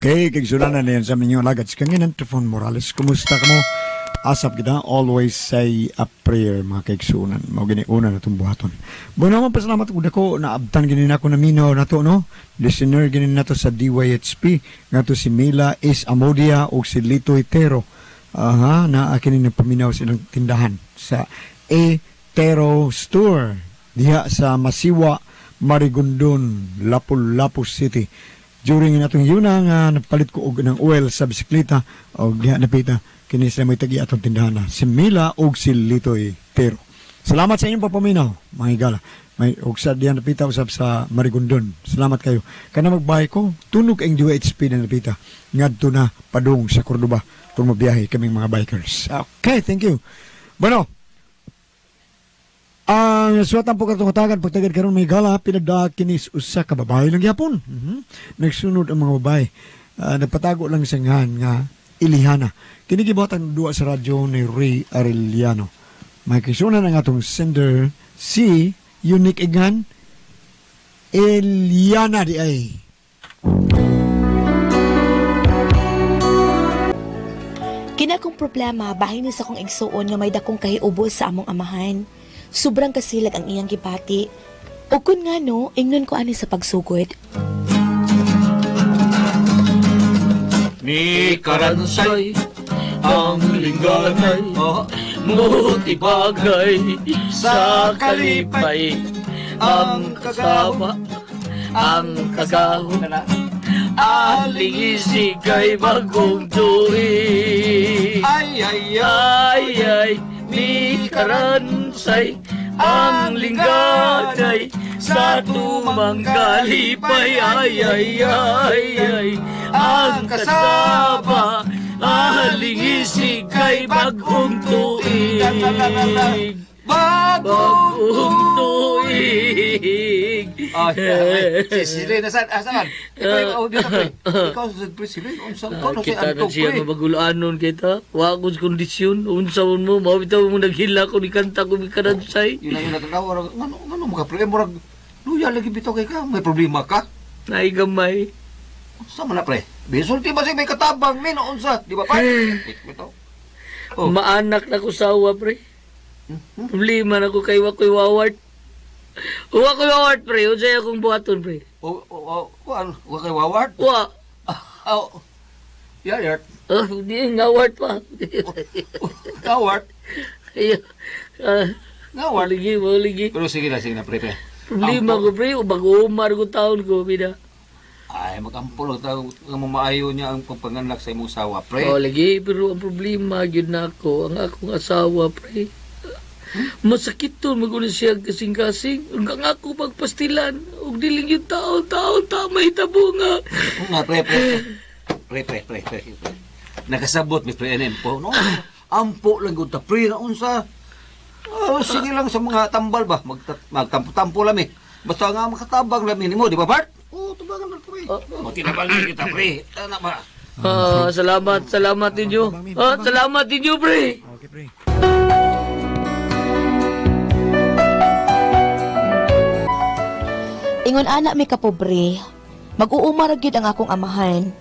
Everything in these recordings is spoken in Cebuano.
Okay, kaigsuonan niyan sa inyong alagad si Kanginan Trifon Morales. Kumusta ka mo? Asap kita, always say a prayer, mga kaigsuonan. Mao gini una na itong buhaton. Bueno, man pasalamat ko dako naabtan gini nako na minaw nato, no? Listener gini nato sa DYHP ngadto si Mila Is Amodia o si Lito Tero. Aha, na kini nagpaminaw sa ilang tindahan sa A Tero Store diha sa Masiwa, Marigondon, Lapu-Lapu City. During atong yuna nga nagpalit ko og ng oil sa bisikleta og diha napita kini sila may tagi atong tindahan na si Mila og si Litoy Tero. Salamat sa inyong pagpaminaw, mga higala. May og sa diha napita usab sa Marigondon. Salamat kayo. Kana magbahay ko, tunog ang DYHP na napita ngadto na padung sa Cordoba kung mabiyahe kaming mga bikers. Okay, thank you. Bueno, ang suwatan po katong hatagan pagtagad karon may gala pinagdaa kinis usa ka babae lang gyapon. Nagsunod ang mga babae. Nagpatago lang sa ngahan nga Ilihana. Kini gibuhatan duwa sa radyo ni Ray Arellano. May kisunan ang atong sender si Unique Igan Eliana di ay. Kina akong problema bahin ni sa akong igsuon nga may dakong kahiubos sa among amahan. Sobrang kasilag ang iyang gibati. O kun nga no, ingnon ko ani sa pagsugod. Ni karansay ang lingganay, mutibagay sa kalipay, ang kasama, ang kagahon, alingisig kay bagong tuig. Ay, ay, ay, ay, ay, ni karansay ang lingganay sa tumang kalipay. Ay, ay, ay, ay, ang kasama, alingisig kay bagong tuig. Bagong tuig. Ay, si Silin, nasaan? Asan? Ikaw, dito, pre. Ikaw, pre, Silin, unsa ka na si Kita na Antog, siya pre. nga magulanon kita. Wa ko sa kondisyon. Unsa man mo, mawitaw mo naghila ko ni kanta ko ni karansay. Yun ang natanaw, ngano mga pre, murag, luya lagi bitaw kay ka, may problema ka. Naigamay. Unsa man na, pre? Bisulti ba siya may katabang, min, unsa? Di ba, pa? Bitaw. Oh. Maanak na ko sawa, pre. Problema na ko kay wa ko'y wawart. Wa ko'y wawart, pre. Unsay akong buhaton, pre? O, o, o, ano? Wa kay wawart? Wa. Oh. Yeah, yeah. Oh, di ngawart pa. Ngawart? Ayo. Ngawart? Ligi, ligi. Pero sige na, pre, pre. Problema ko, pre. Bago umar ko taon ko, bida. Ay, magampo lang tao nga mamaayo niya ang pagpanganak sa imong asawa, pre. Oh, lagi, pero ang problema gyud na ako, ang akong asawa, pre. Masakit to, magulo siya kasing-kasing. Hanggang ako pagpastilan, ug diling yung tao, tao, tao, may tabo nga. Nga, pre, pre. Pre, pre, pre, pre, pre. Nakasabot, mi pre, anempo, no? Ampo lang gud ta, pre, na unsa. Oh, sige lang sa mga tambal ba, magtampo-tampo lang eh. Basta nga makatabang lang nimo, di ba, Bart? Oo, tabangan lang, pre. Oh, tinabangan kita, pre. Tana ba? Salamat, salamat ninyo. Salamat ninyo, pre. Okay, pre. Ingon ana mi kapobre, mag-uumar gyud ang akong amahan.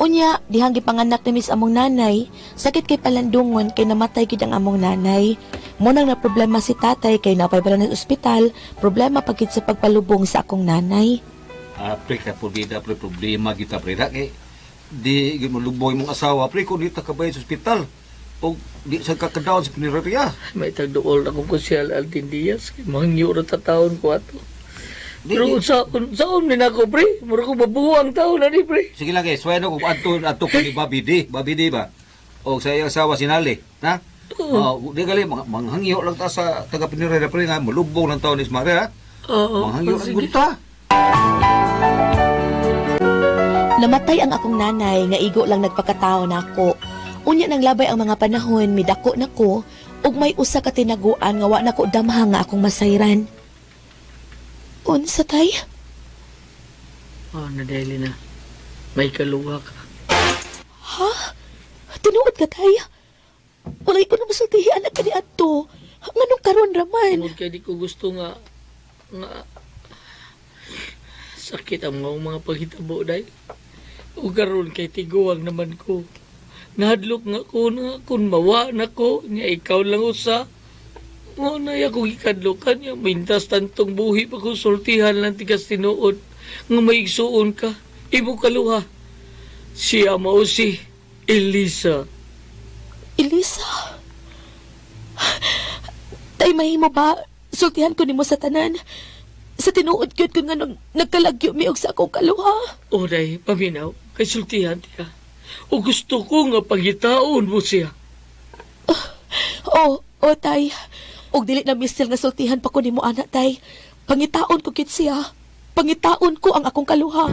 Unya, dihang gipanganak ni Miss among nanay, sakit kay palandungon kay namatay gyud ang among nanay. Munang na problema si tatay kay napay bala sa ospital, problema pagid sa pagpalubong sa akong nanay. Pre, ka pulida, pre, problema kita, pre, da, kay di gyud molubong imong asawa, pre, kung di ta kabayad sa ospital. O di sa kakadaon sa punerarya. May tagduol akong kusyal Altin Diaz, kay mangyo ra ta taon ko ato. Di, Pero di. unsaon ni nako, pre? Mura ko mabuo ang taon na ni, pre. Sige lang, kay sweno kung adto ko ni Bobby D. Bobby D ba? O sa iyang asawa si Nali, ha? Oo. Oh, di gali manghangyo lang ta sa taga punerarya, pre, nga molubong lang taon ni Maria, ha? Oo. Manghangyo lang Sige. gud ta. Namatay ang akong nanay nga igo lang nagpakatao nako. Unya nang labay ang mga panahon, midako nako ug may usa ka tinaguan nga wa nako damha nga akong masayran. Unsa tay? Oh, nadali na. May kaluwa ka. Ha? Tinuod ka tay? Walay ko na masultihi anak ka ni adto. Nganong karon raman? Tungod kay di ko gusto nga sakit ang mga paghitabo day. O karon kay tiguang naman ko. Nahadlok nga ko na kung mawa na ko, niya ikaw lang usa. Mo na akong ikadlokan niya, mintas tantong buhi pa konsultihan lang tigas tinuod. Nga may igsuon ka, imo kaluha. Siya mao si Elisa. Elisa. Tay, mahimo ba? Sultihan ko nimo sa tanan. Sa tinuod gyud ko nga nung nagkalagyo mi og sa akong kaluha. O day, paminaw, kay sultihan ti ka. O gusto ko nga pagitaon mo siya. Oh, oh, tay. Og dili na mistil nga sultihan pa ko nimo ana, tay. Pangitaon ko gid siya. Pangitaon ko ang akong kaluha.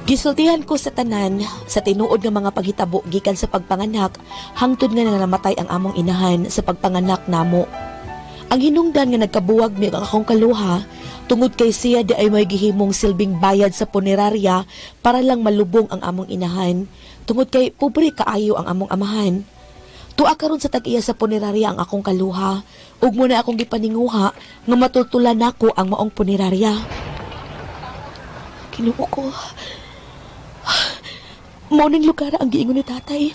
Gisultihan ko sa tanan sa tinuod nga mga paghitabo gikan sa pagpanganak hangtod nga namatay ang among inahan sa pagpanganak namo. Ang hinungdan nga nagkabuwag mi ang akong kaluha tungod kay siya di ay may gihimong silbing bayad sa punerarya para lang malubong ang among inahan tungod kay pobre kaayo ang among amahan. Tuwa karon sa tag-iya sa punerarya ang akong kaluha ug muna akong gipaninguha nga matultulan nako ang maong punerarya. Kinuo ko. Mao ning lugar ang giingon ni tatay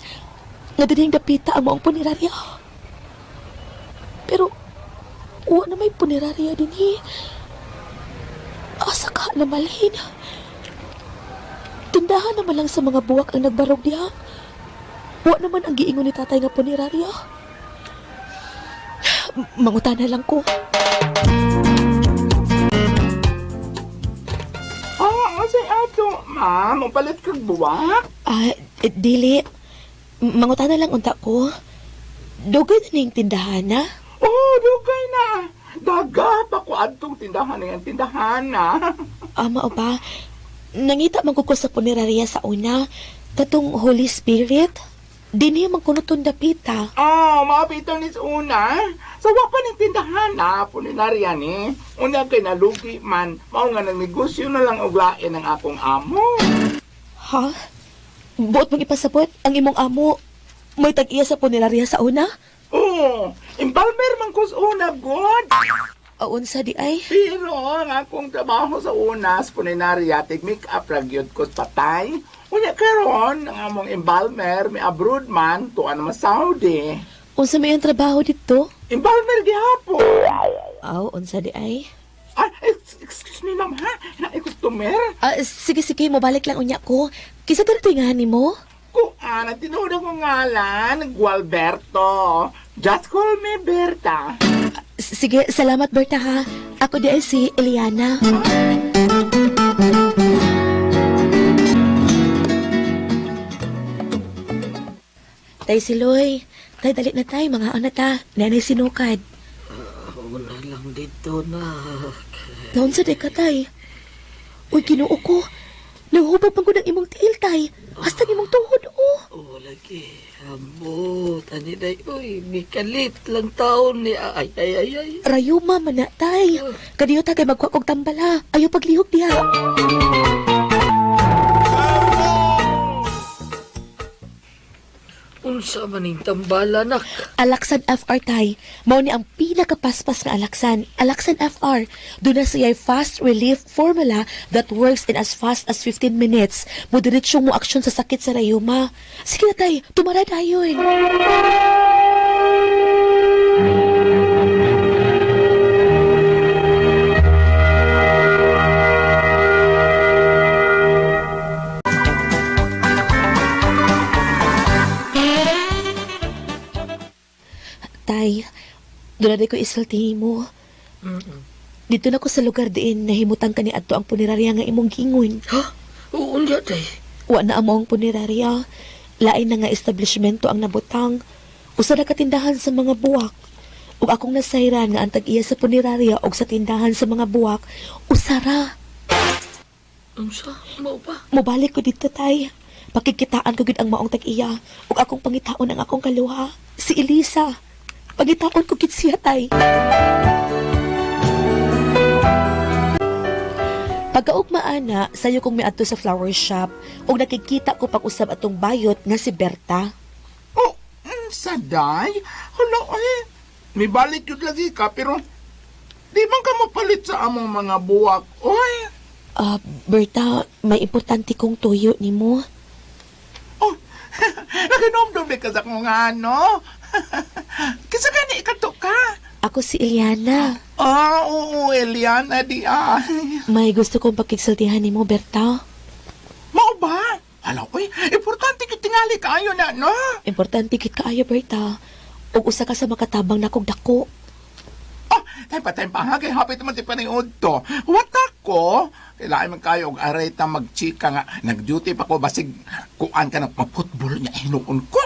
nga dinhing dapita ang maong punerarya. Pero wa na may punerarya dinhi. Asa ka na malhin? Tindahan naman lang sa mga buwak ang nagbarog diha. Wa naman ang giingon ni tatay nga punerarya. Mangutana lang ko. Ah, say ato, ma'am. Ang palit kag buwak. Ah, dili. Mangutana lang unta ko. Dugay na ning tindahan na. Oh, dugay na. Daga pa ko adtong tindahan ng tindahan na. Ama o ba? Nangita man ko ko sa punerarya sa una. Katong Holy Spirit. Dinhi man kuno tong dapita. Oh, maapito ni sa una. Sa wa pa ning tindahan na, puninarya ni. Una kay nalugi man, mao nga nang negosyo na lang og lain ang akong amo. Ha? Buot mong ipasabot ang imong amo. May tag-iya sa punerarya sa una? Oh, embalmer man ko sa una, god. O unsa di ay? Pero ang akong trabaho sa una sa puninarya, tig make-up ra gyud ko sa patay. Unya karon ang among embalmer may abroad man tuan naman Saudi. Unsa may ang trabaho dito? Embalmer gihapon. Aw, unsa di ay? Ah, excuse me ma'am ha, naay customer. Ah, sige sige, mobalik lang unya ko. Kinsa ka tingahan nimo? Kuan, ang tinuod akong ngalan, Gualberto. Just call me Berta. Sige, salamat Berta ha. Ako di ay si Eliana. Tay Siloy, tay dali na tay, mga ana ta, nanay sinukad. Una lang dito na. Naunsa di ka tay? Uy, Ginoo ko. Nahubog man ko ng imong tiil tay. Hasta imong tuhod oh. Oh, lagi. Ambot, ani day, uy, mikalit lang taon ni, ay, ay, ay, ay. Rayuma man na tay. Kadiyo ta kay magkuha kog tambala. Ayaw paglihok diha. Unsa man ning tambala, nak? Alaksan FR tay. Mao ni ang pinakapaspas nga alaksan. Alaksan FR. Doon na siya'y fast relief formula that works in as fast as 15 minutes. Mudiretsyo mo aksyon sa sakit sa rayuma. Sige na tay, tumara dayon. Tay, doon na ko isultihin mo. Dito na ko sa lugar diin nahimutan ka ni adto ang punerarya nga imong giingon. Ha? Unya, day. Wa na amo ang punerarya. Lain na nga establishmento ang nabutang. Usa na katindahan sa mga buwak. Ug akong nasayran nga ang tag-iya sa punerarya og sa tindahan sa mga buwak, usara. Unsa? Mao pa? Mobalik ko dito tay. Pakikitaan ko gid ang maong tag-iya ug akong pangitaon ang akong kaluha, si Elisa. Pangitaon ko gid siya tay. Pagkaugma ana, sayo kong miadto sa flower shop ug nakikita ko pag-usab atong bayot nga si Berta. Oh, saday? Hala, ay. May balik yun lagi ka, pero di man ka mapalit sa among mga buwak. Oy, Berta, may importante kong tuyo nimo. Oh, nakinomdom di ka sa kung ano. Kisa gani ikato ka? Ako si Eliana. Ah, oo, Eliana, di ay. May gusto kong pakigsultihan nimo, Berta. Mao ba? Hala, uy, importante kit tingali kaayo na, no? Importante kit kaayo, Berta. Ug usa ka sa makatabang nakog dako. Oh, time pa, ha? Kay hapit naman ti paniud to. What ako? Kailangan man kayo og aray ta magchika nga. Nag-duty pa ko, basig kuan ka ng ma-football niya, hinuon ko.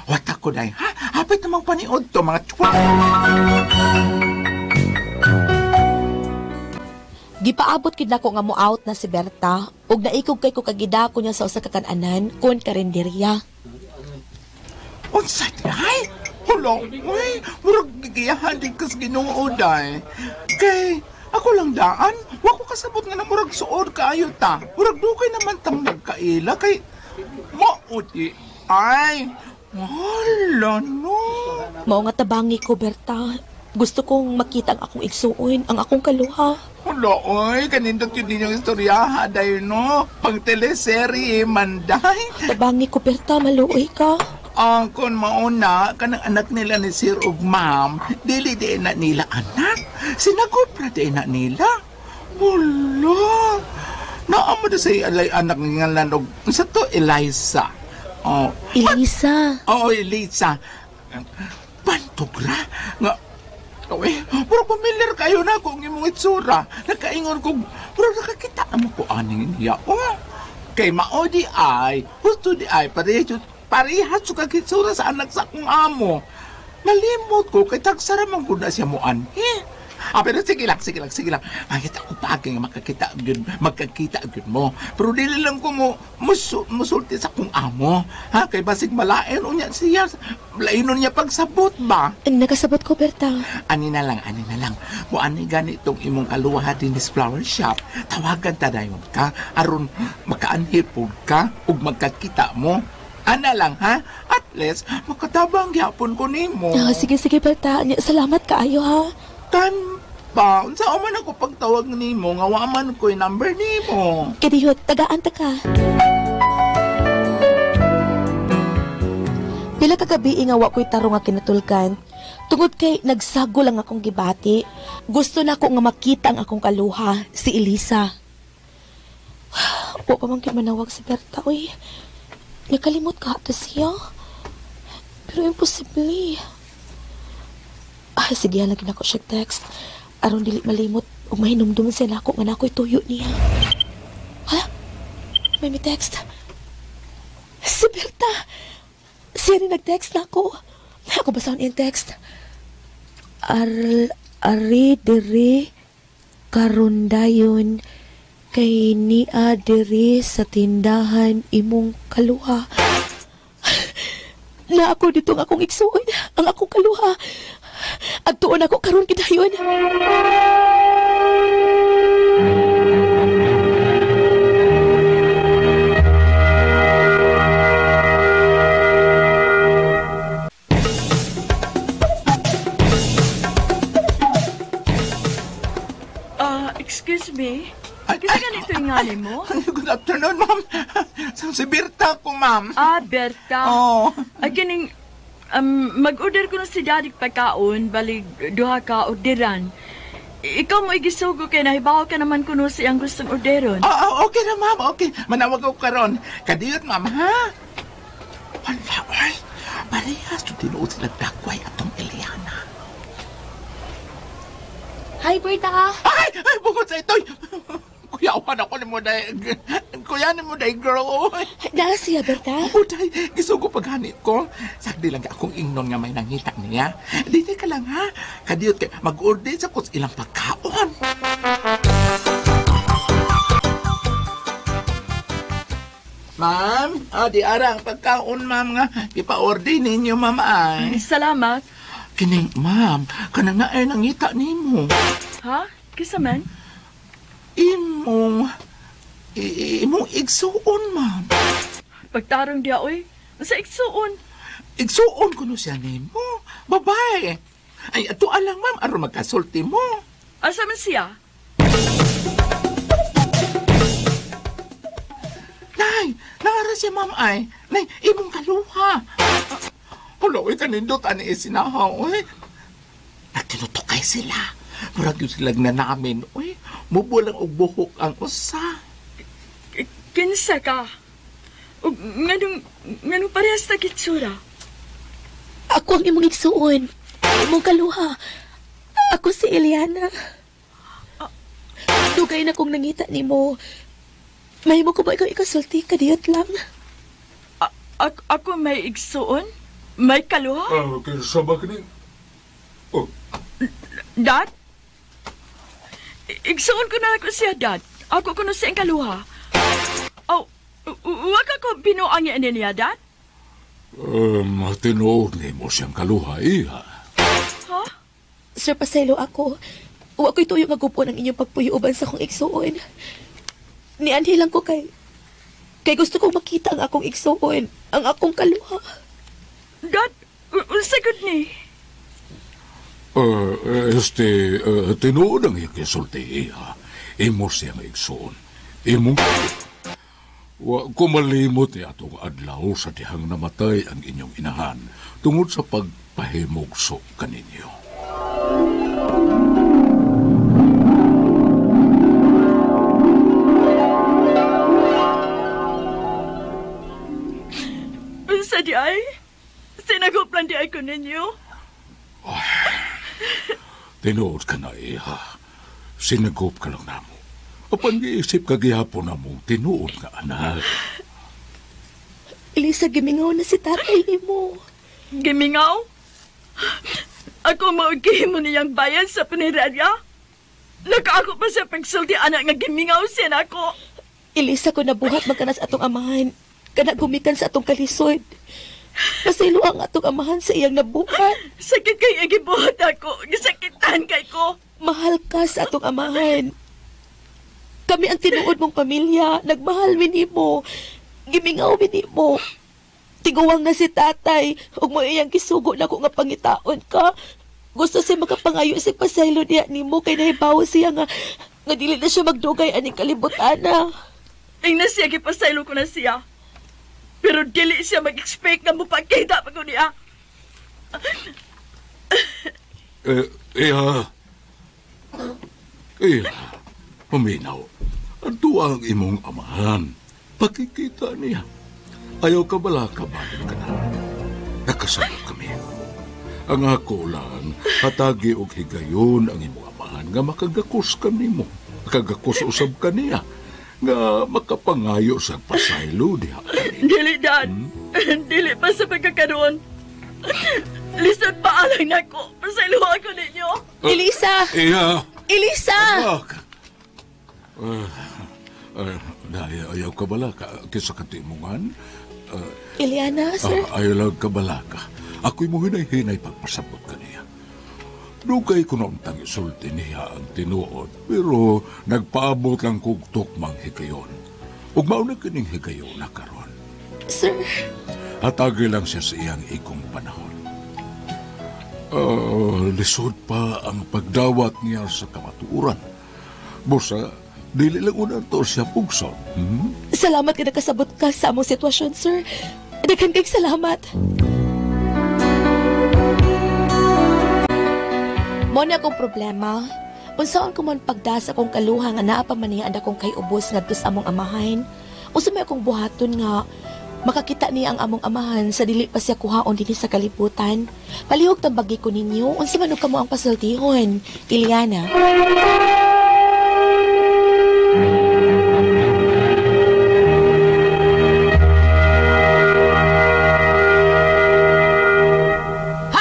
What ako day, ha? Hapit naman paniud to, mga chwa. Gipaabot gid nako nga mo-out na si Berta ug naikog kay ko kagidako niya sa usa ka kan-anan kon karinderya. Unsa di ay? Hala, uy, murag gigiyahan din kas Ginoo day. Kay ako lang daan, wa ko kasabot nga na murag suod kaayo ta. Murag dugay naman tang nagkaila kay mao di ay. Hala no. Mao nga tabangi ko, Berta. Gusto kong makita ang akong igsuon, ang akong kaluha. Hala, oy, kanindot yun ninyong istoryaha day no. Pang teleserye man day. Tabangi ko, Berta, maluoy ka. Ang kung mauna, kanang anak nila ni Sir ug Ma'am, dili di na nila anak. Sinagupra di na nila. Wala. Naamo na sa alay anak nga lanog. Sa to, Eliza. Oh. Elisa. Oo, Elisa. Pantugra. Nga, uy, puro pamilyar kayo na kung imong itsura. Nakaingon ko, puro nakakita mo ko aning niya. Oh, kay mao di ay, husto di ay, parehas yung kagitsura sa anak sa akong amo. Nalimot ko, kay tagsara man ko na siya mo anhi. Ah, pero sige lang, sige lang, sige lang. Makita ko pa nga makakita gyud, magkakita gyud mo. Pero dili lang ko mo musulti sa akong amo. Ha, kay basig malain unya siya. Lainon niya pagsabot ba? Nakasabot ko, Berta. Ani na lang, ani na lang. Mo ani ganitong imong kaluha din flower shop. Tawagan ta dayon ka aron makaanhi pud ka ug magkakita mo. Ana lang ha? At least makatabang gyapon ko nimo. Ah, sige, sige, Berta. Salamat kaayo, ha. Kan pa, unsa man ako pagtawag nimo nga wa man ko'y number nimo. Kadihot, tagaan ta ka. Pila ka gabi nga wa ko'y tarong nga kinatulkan. Tungod kay nagsago lang akong gibati. Gusto na ko nga makita ang akong kaluha, si Elisa. Wa pa man kay manawag si Berta, uy. Nakalimot ka ato siya. Pero imposible. Ah, sige, lagi na ko siya text. Aron dili malimot ug mahinumdum siya nako nga nako'y tuyo niya. Ha? May mi text. Si Berta! Siya ni nag-text na ako. Ako basahon iyang text. Ari diri karon dayon kay niya diri sa tindahan imong kaluha. Na ako dito ang akong igsuon, ang akong kaluha. Adtuon ako karon gidayon. Ah, excuse me. Ay, Kasi ay, ganito yung ngani mo? Good afternoon, ma'am. Sa si Berta ko, ma'am. Ah, Berta. Oh. Ay, kining, mag-order ko na si Daddy pagkaon, balig duha ka orderan. Ikaw mo igisugo kay nahibaw ka naman kuno siyang gustong orderon. Ah, ah, okay na, ma'am. Okay. Manawag ko karon. Kadiyot, ma'am, ha? Wala, oy. Parehas to tinuod sila dakway atong Eliana. Hi, Berta. Ay! Ay, bukod sa ito'y... Kuyawan ako ni mo day... Kuya ni mo day, girl. Oy. Naa siya, Berta. Uday, gisugo paghanit ko. Sagdi lang akong ingnon nga may nangita niya. Dito ka lang, ha? Kadiyot kay mag-order sa kus ilang pagkaon. Ma'am, di ara ang pagkaon, ma'am nga. Ipa-order ninyo, ma'am, ay. Salamat. Kining, ma'am, kanang na ay nangita nimo. Ha? Kisa man? Imong, imong igsuon, ma'am. Pagtarong diya, oy. Sa igsuon. Igsuon kuno siya nimo. Babae. Ay, ato alang, ma'am, aron magkasulti mo. Asa man siya? Kanara siya, ma'am, ay. Nay, imong kaluha. Hulo, uy, kanindot, ani isinahaw, uy. Nagtinutukay sila. Murag yung silag na namin, uy. Mubulang og buhok ang usa. Kinsa ka? Ug nganong parehas na gitsura? Ako ang imong igsuon. Imong kaluha. Ako si Eliana. Dugay na kong nangita nimo. Mahimo ko ba ikaw ikasulti kadiyot lang? Ako may igsuon? May kaluha? Kinsa ba kini? Oh, Dad? Igsuon ko na ako siya, Dad. Ako kuno siya ang kaluha. Oh, wag ako binuang niya niya, Dad? Tinuod nimo siyang kaluha, iha. Ha? Sir, pasaylo ako. Wa ko'y tuyo nga gupon ang inyong pagpuyo uban sa akong igsuon. Nianhi lang ko kay gusto kong makita ang akong igsuon, ang akong kaluha. Dad, unsa gud ni? Tinuod ang iyang gisulti, iha. Imo siyang igsuon. Imong wa ko malimot ni atong adlaw sa dihang namatay ang inyong inahan tungod sa pagpahimugso kaninyo. Unsa di ay? Sinaguplan di ay ko ninyo? Tinuod ka na, iha. Sinagop ka lang namo. Apan giisip ka gihapon na mong tinuod nga anak. Elisa, gimingaw na si tatay nimo. Gimingaw? Ako maugihimo niyang bayan sa punerarya? Nakaako pa sa pagsulti anak nga gimingaw siya nako. Elisa, ko nabuhat magkanas atong amahan. Kana gumikan sa atong kalisod. Pasaylo ang atong amahan sa iyang nabuhat. Sakit kay gibuhat ako. Gisakitan kay ko. Mahal ka sa atong amahan. Kami ang tinuod mong pamilya. Nagmahal mi nimo. Gimingaw mi nimo. Tiguwang na si tatay. Ug mo iyang gisugo nako nga pangitaon ka. Gusto siya makapangayo sa pasaylo niya nimo kay nahibaw siya nga dili na siya magdugay aning kalibutana. Ing na siya gipasaylo ko na siya. Pero dili siya mag-expect nga mopakita pa ko niya. Iha. Iha. Paminaw. Adto ang imong amahan. Pakikita niya. Ayaw ka bala kabalik ka na. Nakasabot kami. Ang ako lang, hatagi og higayon ang imong amahan nga makagakos ka nimo. Makagakos usab ka niya. Nga makapangayo sa pasaylo diha. Dili, Dad. Dili pa sa pagkakaroon. Lisod pa alang nako. Pasaylo ako ninyo. Elisa! Iha! Elisa! Ayaw ka bala ka kisa katimungan. Eliana, sir. Ayaw lang ka bala ka. Ako'y mo hinay-hinay pagpasabot ka niya. Dugay ko noong tangisulti niya ang tinuod, pero nagpaabot lang kog tukmang higayon. Ug mao na kining higayon na karon. Sir, Hatagi lang siya sa iyang ikong panahon. Lisod pa ang pagdawat niya sa kamatuoran. Busa, dili lang una to siya pugson. Salamat ka nakasabot ka sa among sitwasyon, sir. Daghan kay salamat. Mo na akong problema. Unsaon ko man pagdas akong kaluha nga naa pa man niya ang akong kaiubos ngadto sa among amahan. Unsa may akong buhaton nga makakita niya ang among amahan sa dili pa siya kuhaon dinhi sa kalibutan. Palihog tambagi ko ninyo, unsa man og kamo ang pasultihon, Iliana.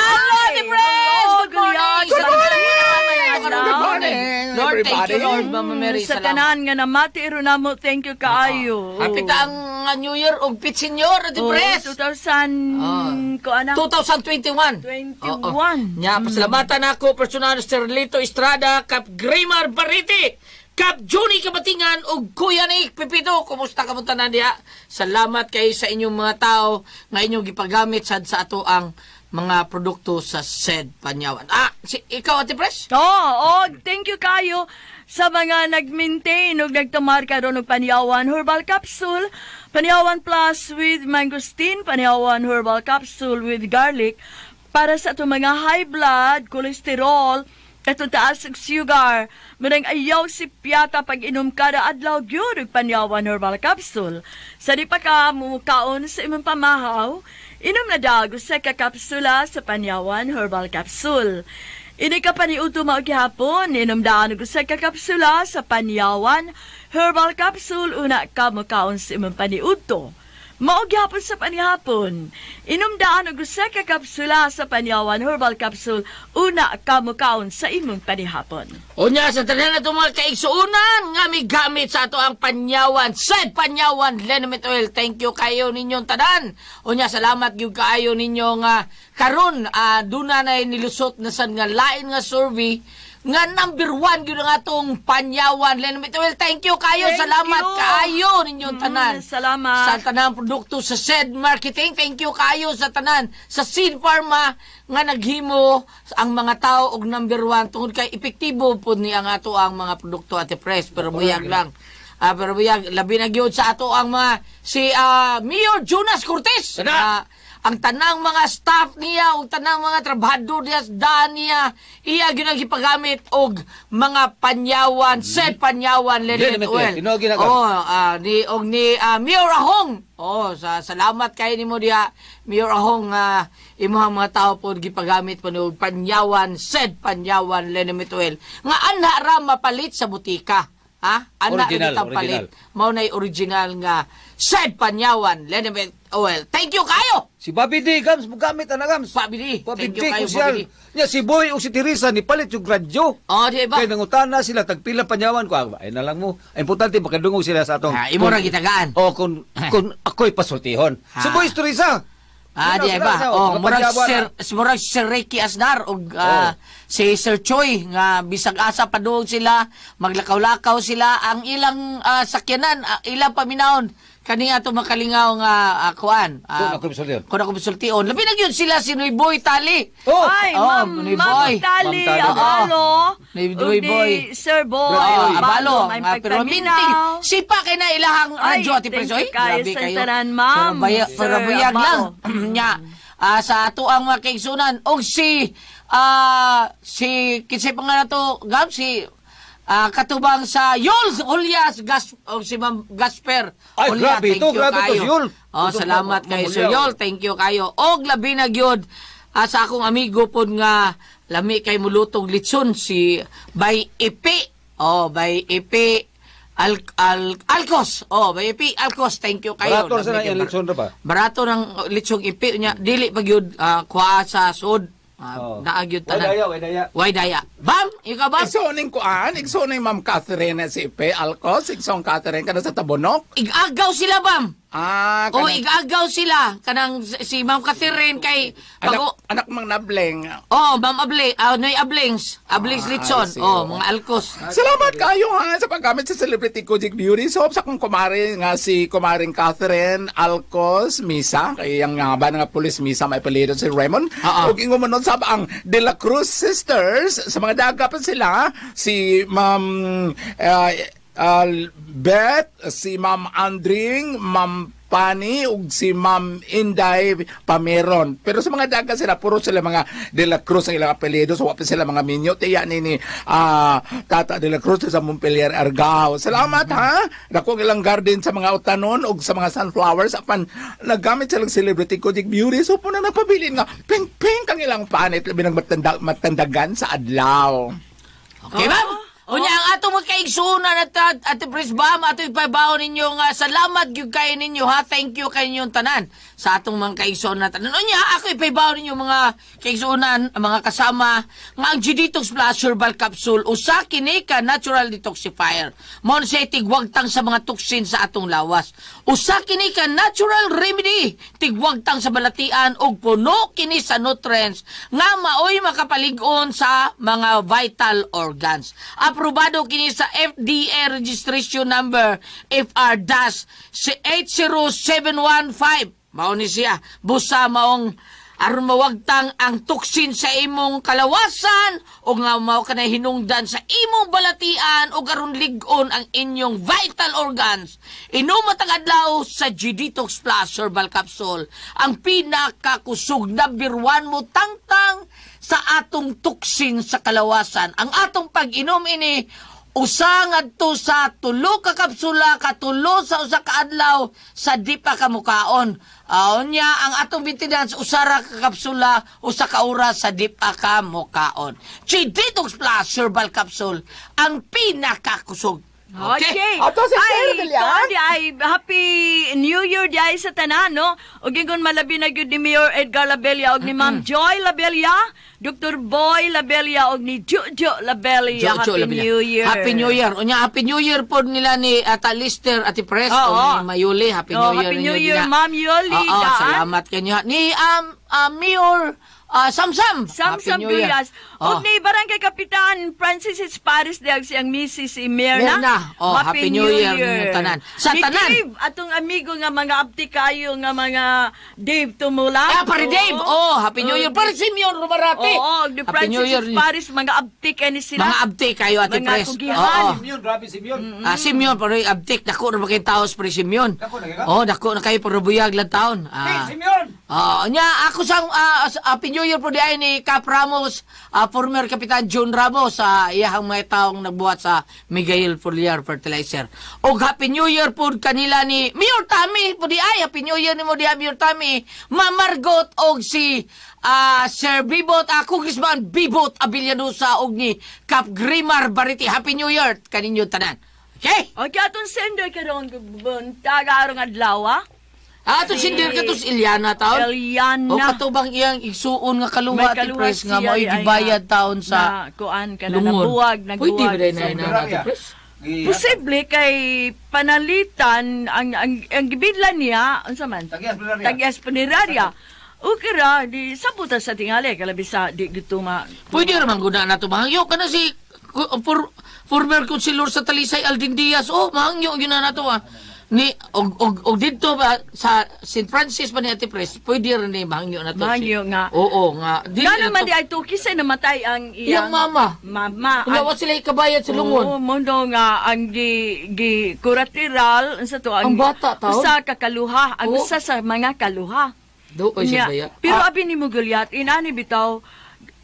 Hello, the friends! Good morning! Good morning! Good morning! Lord, thank you, Lord, Mama Mary. Sa Salamat. tanan nga namati namo, thank you kaayo. Happy ta ang New Year og Pit Senior, the Oh, press! 2000 ko ana. 2021. 21. Oo. Nya, pasalamatan ako personal Sir Lito Estrada, Kap Grimar Bariti, Kap Johnny Kabatingan ug Kuya Nick Pipito, kumusta ka mo tanan diha? Salamat kay sa inyong mga tao nga inyong gipagamit sad sa ato ang mga produkto sa SED Panyawan. Ah, si, ikaw, Ate Pres? Oh, thank you kayo sa mga nag-maintain ug nagtumar karon og Panyawan Herbal Capsule, Panyawan Plus with Mangosteen, Panyawan Herbal Capsule with Garlic para sa atong mga high blood, cholesterol, atong taas og sugar. Manang ayaw si piyata pag inom kada adlaw gyud og Panyawan Herbal Capsule. Sa di pa ka mukaon sa imong pamahaw, inom na dag usa ka kapsula sa Panyawan Herbal Capsule. Ini ka paniudto mao gihapon, inom daan og usa ka kapsula sa Panyawan Herbal Capsule una ka mukaon sa imong paniudto. Mao gihapon sa panihapon. Inom daan og usa ka kapsula sa Panyawan Herbal Capsule una ka mukaon sa imong panihapon. Unya sa tanan nato mga kaigsuonan nga migamit sa ato ang Panyawan, SED Panyawan Liniment Oil. Thank you kayo ninyong tanan. Unya salamat gyud kaayo ninyo nga karon duna na nilusot na sad nga lain nga survey nga number 1 gyud ang atong Panyawan Liniment Oil. Thank you kayo. Thank Salamat you. kaayo ninyong tanan. Salamat. Sa tanang produkto sa SED Marketing. Thank you kayo sa tanan. Sa Seed Pharma nga naghimo ang mga tao og number 1 tungod kay epektibo pod ni ang ato ang mga produkto, Ate Pres, pero buyag lang. Pero buyag labi na gyud sa ato ang mga si Mayor Jonas Cortez. Ang tanang mga staff niya ug tanang mga trabahador niya sa daan niya iya gyud ang gipagamit og mga Panyawan, SED Panyawan Liniment Liniment Oil. Oil. Tinuod gyud na. Oh, ni og ni Mayor Ahong. Oh, sa salamat kay nimo diha, Mayor Ahong, imong mga tao pod gipagamit po og Panyawan, SED Panyawan Liniment Oil. Nga anha ra mapalit sa butika. Ha? Anha ra Original, kitang palit. original. Mao nay original nga SED Panyawan Liniment Oil. Thank you kayo. Si Bobby D, Gams, mugamit ana, Gams. Bobby D. Bobby Thank D, you kayo, kusyal. Bobby D. Nya, si Boy o si Teresa, ni palit yung radyo. Oh, di ba? Kay nangutana sila, tagpila Panyawan ko. Ah, ay na lang mo. Ang importante, makadungog sila sa atong. Ah, imo ra gitagaan. Oh, kung ako'y pasultihon. Ah. Si Boy, si Teresa. Ah, di Sila ba? sila, Oh, mga murag Panyawan, Sir ah. murag Sir Ricky Asnar og si Sir Choi nga bisag asa padung sila, maglakaw-lakaw sila ang ilang sakyanan, ilang paminawon kani ato makalingaw nga kuan. Kung ako pasultihon. Kung ako pasultihon. Labi na gyud sila si Noy Boy Tali. Oh, Ay, Oh, Ma'am, Noy Ma'am Boy. Tali, Ma'am Tali. Abalo. Noy ug Boy ni Boy. Sir Boy, Oh, Abalo. May Nga, pero pagpaminaw. minting, sipa kay na ilahang Ay, radyo, Ate thank Presoy. you kayo Grabe sa kayo. tanan, ma'am. Pero, Sir pero buyag Abalo. lang. Nya, sa ato ang mga kaigsunan. Og si, si, kinsay pa nga na to, Gab, si, katubang sa Yul Julias Gas, og si Ma'am Gasper. Ay, Julia, grabe thank ito, you grabe to kayo. si Yul. Oh, Ito, salamat Ma'am kayo, Julia, Sir oh. Yul. Thank you kayo. Og labi na gyud sa akong amigo pod nga lami kay mulutog litson si by Ipi. Oh, by Ipi Al, Al Alcos. Oh, by Ipi Alcos. Thank you kayo. Barato sa Lami na kay yung litson ra ba? Barato ng litsong Ipi nya dili pa gyud kuha sa sud. Oh. Naa gyud Way tanan. daya, way daya. Way daya. Bam, ikaw bam. Igsuoning kuan, igsuoning Ma'am Catherine si Ipe Alcos, igsoong Catherine kada sa Tabunok. Igagaw sila, bam. Ah, O kanang, igagaw sila kanang si Ma'am Catherine kay anak, pag anak mang nableng. Oh, Ma'am Able, Noy Ablings, Ablings Ah, Litson. I see. Oh, mga Alcos. Salamat kayo ha sa paggamit sa Celebrity Kojic Beauty Soap sa akong kumare nga si kumaring Catherine Alcos Misa kay ang nga ba nga pulis Misa may apelyido si Raymond. Oo. Ug ingon man nun sab ang De La Cruz Sisters sa mga daga pa sila si Ma'am Beth, si Ma'am Andring, Ma'am Pani ug si Ma'am Inday Pameron. Pero sa mga daga sila puro sila mga De La Cruz ang ilang apelyido, so wa pa sila mga minyo. Tiya ni Tata De La Cruz sa Montpelier Argao. Salamat ha. Dako ang ilang garden sa mga utanon ug sa mga sunflowers apan naggamit silang Celebrity Kojic Beauty, so po na nagpabilin nga pink pink ang ilang panit labi nang matandagan sa adlaw. Okay, ma'am? Unya ang ato mga kaigsunan at Ate Pris Bam, ato ipabaon ninyo nga salamat gyud kayo ninyo ha. Thank you kayo ninyong tanan sa atong mga kaigsunan tanan. Unya ako ipabaon ninyo mga kaigsunan, ang mga kasama nga ang G-Detox Plus Herbal Capsule usa kini ka natural detoxifier. Mao na siya tigwagtang sa mga toxin sa atong lawas. Usa kini ka natural remedy tigwagtang sa balatian ug puno kini sa nutrients nga maoy makapalig-on sa mga vital organs. Aprobado kini sa FDA registration number FR-80715. Mao ni siya. Busa maong aron mawagtang ang toxin sa imong kalawasan o nga mao ka na hinungdan sa imong balatian o aron lig-on ang inyong vital organs. Inom matag adlaw sa G-Detox Plus Herbal Capsule, ang pinakakusog number one mo tangtang sa atong toxin sa kalawasan. Ang atong pag-inom ini, usa ngadto sa 3 ka kapsula katulo sa usa ka adlaw sa di pa ka mukaon. Unya ang atong maintenance, usa ra ka kapsula usa ka oras sa di pa ka mukaon. G-Detox Plus Herbal Capsule, ang pinakakusog. Okay. Ato si Sir Ay, Dilian. kuan di ay Happy New Year di ay sa tanan, no? Ug ingon malabi na gyud ni Mayor Edgar Labella ug ni Ma'am Joy Labella, Dr. Boy Labella ug ni Jojo Labella. Jojo Happy Labella. New Year. Happy New Year. Unya, Happy New Year po nila ni Ata Lister, Ate Pres, Oo. o ni Mayuli. Happy Oh, New Year Happy ninyo New Year, dina. Ma'am Yoli. Oo, Daan. salamat kanyo. Ni Mayor Samsam. Samsam Happy New Year. Duyas. Oh. Ug ni Barangay Kapitan Francis Esparis diag siyang Mrs. Imerna. Mirna. Oh, Happy New Year ninyong tanan. Sa Ni tanan. Dave, atong amigo nga mga abti kayo nga mga Dave Tumula. Ah, pare Dave. Oh, Happy New Year. Pare Simeon Romarate. Oo, ni Happy Francis New Year. Esparis, mga abti kay ni sila. Mga abti kayo, Ate Mga Pres. kugihan. Oo. Simeon, grabe Simeon. Ah, Simeon, pero abtik. Dako na ba kayong taos, pre Simeon? Dako na kayo? Oh, dako na kayo, pero buyag lang taon. Hey, Ah. Simeon! Ah, nya ako sa Happy New Year po di ay ni Cap Ramos, former Kapitan John Ramos sa iyahang mga taong nagbuhat sa Miguel Foliar Fertilizer. Og Happy New Year po kanila ni Mayor Tommy po di ay, Happy New Year nimo di ay, Mayor Tommy, Ma'am Margot og si Sir Bibot, Congressman Bibot Abellanosa og ni Cap Grimar Bariti. Happy New Year kaninyo tanan. Okay? Okay, atong sender karon buntag arong adlaw, ah. Ah, ato sender ka to si Eliana taon. Eliana. O katubang iyang igsuon nga May kaluha ati kaluha Pres nga siya, mao'y ay, gibayad taon sa na kuan ka na lungon. nabuwag, nagbuwag. Pwede ba na Sa- na ati Pres? Posible kay panalitan ang gibidlan niya unsa man? Tagias Funeraria. Tagias Funeraria. Okay ra di sabutan sa tingali kalabi sa di gito ma. Pwede ra man guna nato mahangyo kana si former councilor sa Talisay Aldin Diaz. Oh, mahangyo gyud na nato ah. Ni og og, og didto ba sa St. Francis pa ni Ate Pres, pwede ra ni mahangyo nato. Mahangyo nga. Oo nga. Dili Nga na naman to- di ay tuki sa namatay ang Iyang iyang mama. Mama. Wala wa sila ikabayad sa lungon. Oo, mundo nga ang gi, gi kuratiral sa to Ang bata, taon? Usa ka kaluha, ang Oo. usa sa mga kaluha. Do oy Nya, siya baya. Pero abi ni mo Goliath, inani bitaw,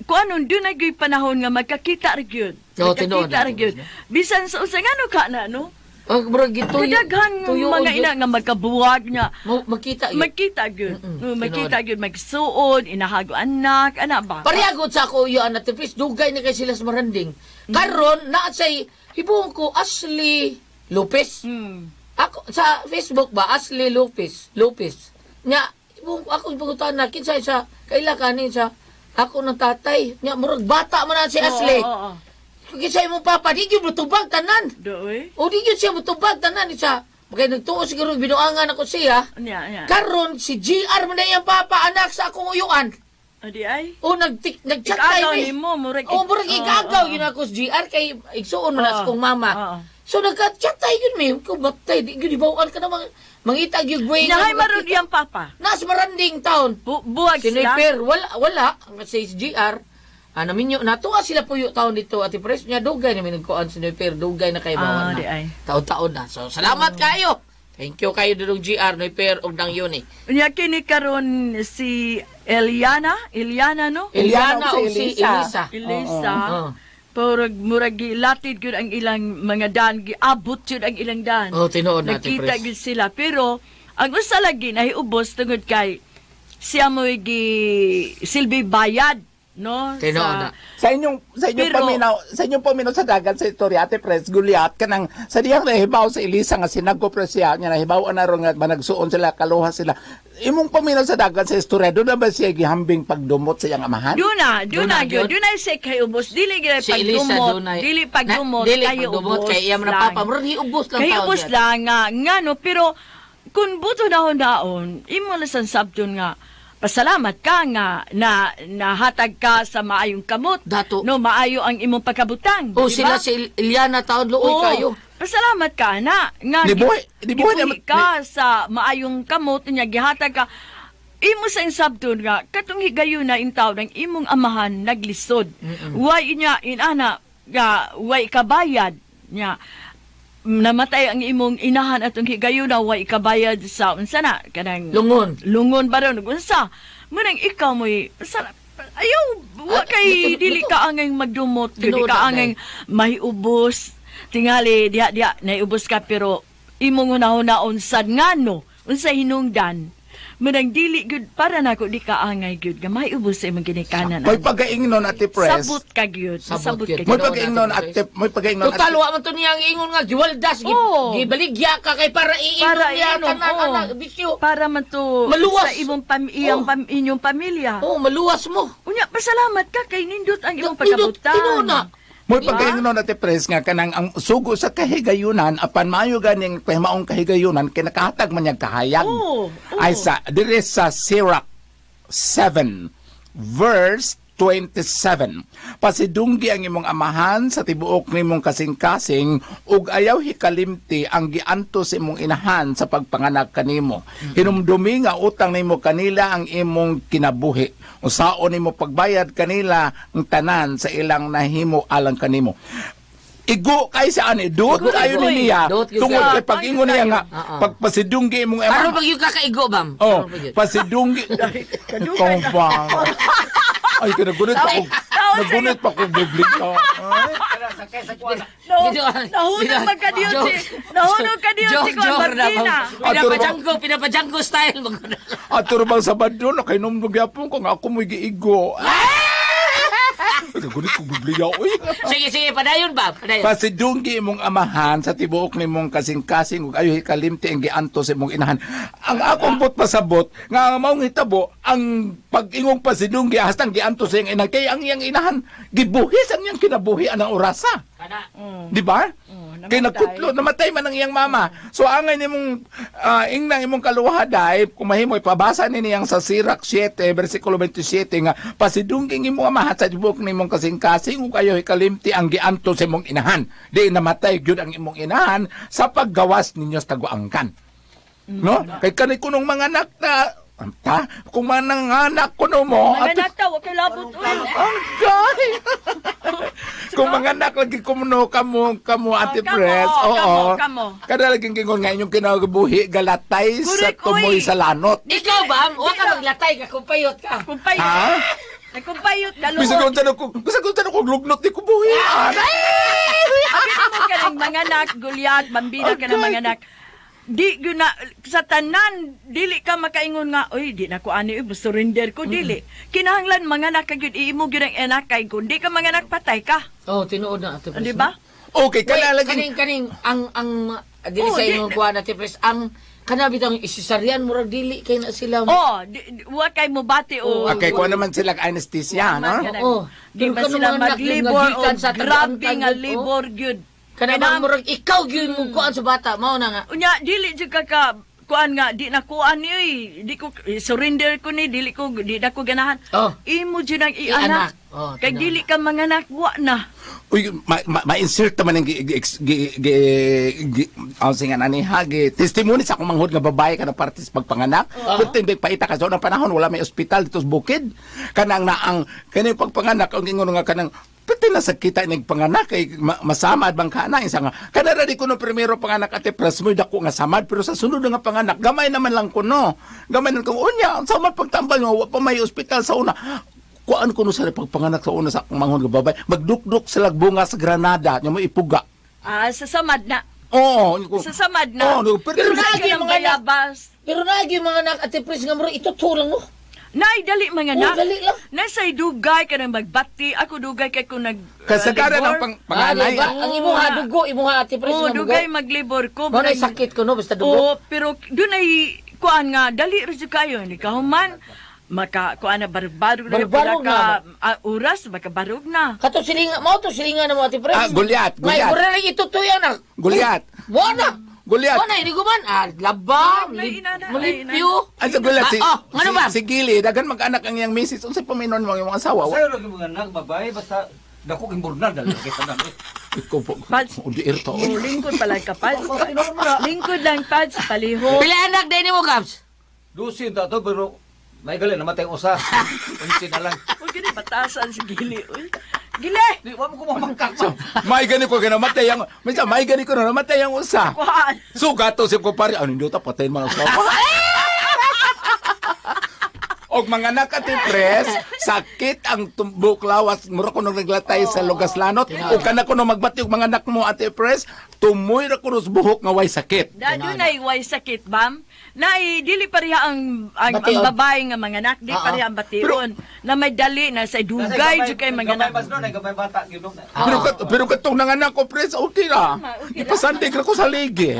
kung anong doon na gyud panahon nga magkakita ra gyud. Oo, tinuod Magkakita na, ra gyud. Bisan sa usa ngano ka na no? Ah, bro, gituyo. Kadaghan tuyo mga gyud. ina nga magkabuwag niya. Mo makita gyud. Magkita gyud. Mm-mm, Magkita gyud magsuod, inahago anak, ana ba? Parehagod sa ako iyo anak Pres, dugay na kay sila sa Maranding. Karon naa say hibuon ko Ashley Lopez. Ako sa Facebook ba Ashley Lopez, Lopez. Nya hibuon ko ako pangutan na kinsa sa kaila kanin sa ako ng tatay. Nya murag bata man na si Ashley. Oo, oo, oo. Kinsa imong papa di gyud motubag tanan. Doy. O di gyud siya motubag tanan sa kay nagtuo siguro binuangan ako siya. Nya, nya. Karon si GR man na iyang papa anak sa akong uyuan. Adi ay. O nag-chat Ikaagaw tayo eh. nimo, murag O murag oo, ikaagaw oo. yun ako sa GR kay igsuon man na sa Oo, kong mama. oo. So nagka-chat tayo yun may ko batay di gyud ibawaan ka na mangita gyud way. Nahay maron iyang papa. Nas Maranding town. Buwag sila. Siniper wala wala kasi sa GR. Ano minyo natuwa sila puyo taon dito Ate Pres nya dugay na minugkuan si Noyper dugay na kay Ah, bawan di na. ay. Taon-taon na. So salamat kayo. Thank you kayo dudong GR Noyper ug dang yun eh. Unya kini karon si Eliana, Eliana no? Eliana o o si si Elisa. Elisa. Elisa. Oo. Murag murag gilatid gyud ang ilang mga dan, giabot gyud ang ilang dan. Oh, tinuod na, Ate Nagkita Pres. gyud sila pero ang usa lagi nahiubos tungod kay siya mo'y gi silbi bayad no? Tinuod na. Sa inyong Pero- paminaw sa inyong paminaw sa dagan sa istorya Ate Pres Goliath kanang sa diyang nahibaw sa Elisa nga sinagko pre siya nga nahibaw na ron nga managsuon sila kaluha sila imong paminaw sa dagan sa istorya doon na ba siya gihambing pagdumot sa iyang amahan? Duna, Duna, duna, gyud. gyud. Duna siya kay ubos. Dili gyud Si Elisa pagdumot. dunay. Dili pagdumot Na, dili kay pagdumot ubos kay iya man lang. papa. Murag hiubos lang Kay taon ubos siya. lang nga, nga no, pero kung buto naon naon, imo lang san sabton nga Pasalamat ka nga na nahatag ka sa maayong kamot. Dato. No, maayo ang imong pagkabutang. Oh, di sila ba? si Iliana taon luoy Oo. kayo. Pasalamat ka na nga Ni buhay gibuhi ka sa maayong kamot nya gihatag ka imo sa insabton nga katong higayuna intaw ng imong amahan naglisod. Way niya inana nga way kabayad nya namatay ang imong inahan atong higayuna, way kabayad sa unsa na kanang Lungon. Lungon ba ron unsa munang ikaw mo'y ayaw wa Ah, kay dili ka angay magdumot, dili Tinuod ka na, angay mahiubos. Tingali diha diha naiubos ka, pero imong hunahuna sad ngano unsa hinungdan munang dili gyud para nako di ka angay gyud nga mahiubos sa imong ginikanan. May pagaingnon, Ate Pres. Sabot ka gyud. Sabot Sabot gyud. ka May gyud. pagaingnon, Ate, may pagaingnon. Total wa man to niya ang ingon nga giwaldas, Oo. gibaligya ka kay para iinom Para niya iinom, tanan oo. anak bisyo. Para man to Maluwas. sa imong iyang inyong pamilya. Oh, maluwas mo. Unya, pasalamat ka kay nindot ang imong Nindot, pagkabutan. tinuod na. May pagaingnon, Ate Pres, nga kanang ang sugo sa kahigayunan apan maayo ganing maong kahigayunan kay nakahatag man niyang kahayag. Oo, oo. Ay sa diri sa Sirach 7 verse 27. Pasidunggi ang imong amahan sa tibuok nimong kasing-kasing ug ayaw hikalimti ang giantos sa imong inahan sa pagpanganak kanimo. Hinumdumi nga utang nimo kanila ang imong kinabuhi. Usaon nimo pagbayad kanila ang tanan sa ilang nahimo alang kanimo. Igo kay sa ani duot Igo, kayo igo. ni niya Duot gyud tungod siya. kay pag-ingon niya nga Oo. pagpasidunggi imong Aron amahan. pag yung kakaigo, bam. Oh, Aron pag yun. pasidunggi. Ikaw ba? Ay, kinagunit pa ko. Nagunit pa ko biblik ka. Ay. No, Dito, nahunog dito. man ka diyon si nahunog ka diyon si Joke, Kuan joke na, Martina. bam. Pinapajanggo, pinapajanggo style. Ato bang Sabado na kay nung magyapon ko nga ako mo'y giigo. Nagunit ko bibliya. Uy. Sige, sige, padayon ba? Padayon. Pasidunggi imong amahan sa tibuok nimong kasing-kasing ug ayo hikalimti ang giantos sa imong inahan. Ang akong but pasabot nga ang maong hitabo ang pag-ingong pasidunggi hastang giantos sa iyang inahan kay ang iyang inahan gibuhis ang iyang kinabuhi anang orasa. Kana. Di ba? Oh, Kay namatay. nagkutlo, namatay man ang iyang mama. So angay nimong ingnang imong kaluhaday, kung mahimo ipabasa ni niyang sa Sirach 7 versikulo 27 nga pasidungging imong amahan sa tibuok nimong kasing-kasing ug ayo hikalimti ang giantos sa imong inahan. Di namatay gyud ang imong inahan sa paggawas ninyo sa taguangkan. No? Kay kanay kunong mga anak na ta, kung mananganak kuno mo, Mga ato- anak ta, wa kay labot uy. ang gay! Kung mga anak lagi kumuno kamo kamo Ate Oh, kamo, Pres. kamo, Oo. kamo. Kada lagi kingon nga inyong kinabuhi galatay sa Correct, tumoy uy. sa lanot. Ikaw, bam, wa ka maglatay ka, kumpayot ka. Kumpayot. Ha? Nagkumpayot Bisag daluot. kung tanong ko, bisag kung tanong ko lugnot di ko buhi. Abi mo ka ng mga anak, Goliath, bambina ka ng mga anak. Di gyud na sa tanan dili ka makaingon nga, "Uy, di na ko ani, uy, surrender ko dili." Kinahanglan mga anak ka gyud, iimo gyud ang anak kay kung di ka mga anak, patay ka. Oh, tinuod na, Ate Pres. Di ba? Okay, kana Wait, lagi. kaning kaning ang dili Oh, sa di- imong kuan, Ate Pres, ang kana bitang isisaryan murag dili kay na sila. Oh, di, wa kay mo bati o Okay, kuha naman sila anesthesia, no? Oo. Di Pero ba kanang sila mga anak yun nga maglibor o gikan sa grabe taga-angkan nga yun, oh. libor gyud. Kana Kaya bang murag ikaw gyud mo kuan sa bata, mao na nga. Unya dili jud ka kuan nga di na kuan ni oy, di ko surrender ko ni, dili ko, di na ko ganahan. Oh. Imo jud ang I-anak. ianak. Oh, Kay tinuod. dili ka manganak, wa na. Uy, ma-insert naman ang gi, gi, gi, gi, gi, ang singan ani ha, gi, testimony sa akong manghod nga babae ka na parte sa pagpanganak. Uh-huh. Pero paita ka sa unang panahon, wala may ospital dito sa bukid. Kanang naang, kanang pagpanganak, ang ingon nga kanang, pati na sa kita ning panganak kay masamad bang kana isa nga kana ra di kuno primero panganak, Ate Pres, mo dako nga samad, pero sa sunod nga panganak gamay naman lang kuno, gamay lang kuno. Unya ang samad pagtambal nga wa pa may ospital sa una, kuan kuno sa pagpanganak sa una sa akong manghod nga babae, magdukduk sila bunga sa granada nya mo ipuga. Ah, sa samad na. Oo. Sa samad na. Oo, pero, Pero Sa naagi kanang mga anak. bayabas. Pero naagi mga anak, Ate Pres, nga murag itutulang mo. Nay, dali mga Oh, anak. dali lang. Nasa'y dugay ka nang magbati. Ako dugay kay ko nag Kasagaran libor. ang panganay. Ah, di ba? Ang imong ha dugo, imong ha, Ate Pres, Oo, nga dugay dugo. maglibor ko. Mao na'y sakit ko no basta dugo. Oo, pero doon ay kuan nga dali ra jud kayo ni kahuman maka kuan na barbarog na Barbarog pila ka oras makabarog na. Kato silinga, mao to silinga na mo, Ate Pres. Ah, Goliath, May Goliath. mura lang itutuy anak. Goliath. Mo na. Goliath. Wala, hindi ko man. Ah, laba, May inana, may malimpyo. Ay, sa Goliath, si, Ah, oh, ngano si, ba? si Gili, daghan mag-anak ang iyang misis. Unsay paminon mo ang imong asawa? Sayo ra gyud mga anak babae basta dako king burnal dali kita na. Ikaw po. Pads. Undi irto. Oh, lingkod pala ka, Pads. Lingkod lang, Pads. Palihog. Pila anak din mo, Kabs? Dusin ta to pero may gali namatay ang usa. Unsi na lang. Huwag gini batasan si Gili. Uy. Gili! Di wa mo ko mamangkak So, may gani ko kinamatay ang minsan may gani ko na namatay ang usa. Kuhaan. So gato si kumpare, ano hindi ta patayin mga usa. Og mga anak at pres, sakit ang tumbok lawas, mura ko nung naglatay sa Lugas Lanot. O kana ko nung magbati og mga anak mo ate pres, tumoy ra ko sa buhok nga way sakit. Da, doon ay way sakit, bam. Na dili pareha ang Bation. babae nga mga anak, di Oo. pareha ang bation. Na may dali na sa dugay jud kay mga Gamay anak. mas no, gamay bata gyud no. Pero kat, pero katong nanganak ko pres, okay ra. Tama, okay ra. Ipasandig ra ko sa ligi.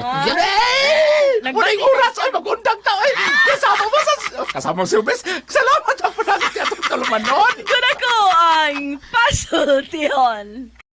Nagbati Walang oras ay magundang ta ay. Kasama mo sa kasama mo si Ubes. Salamat ang panagit atong kalumanon. Kun ako ang pasultihon.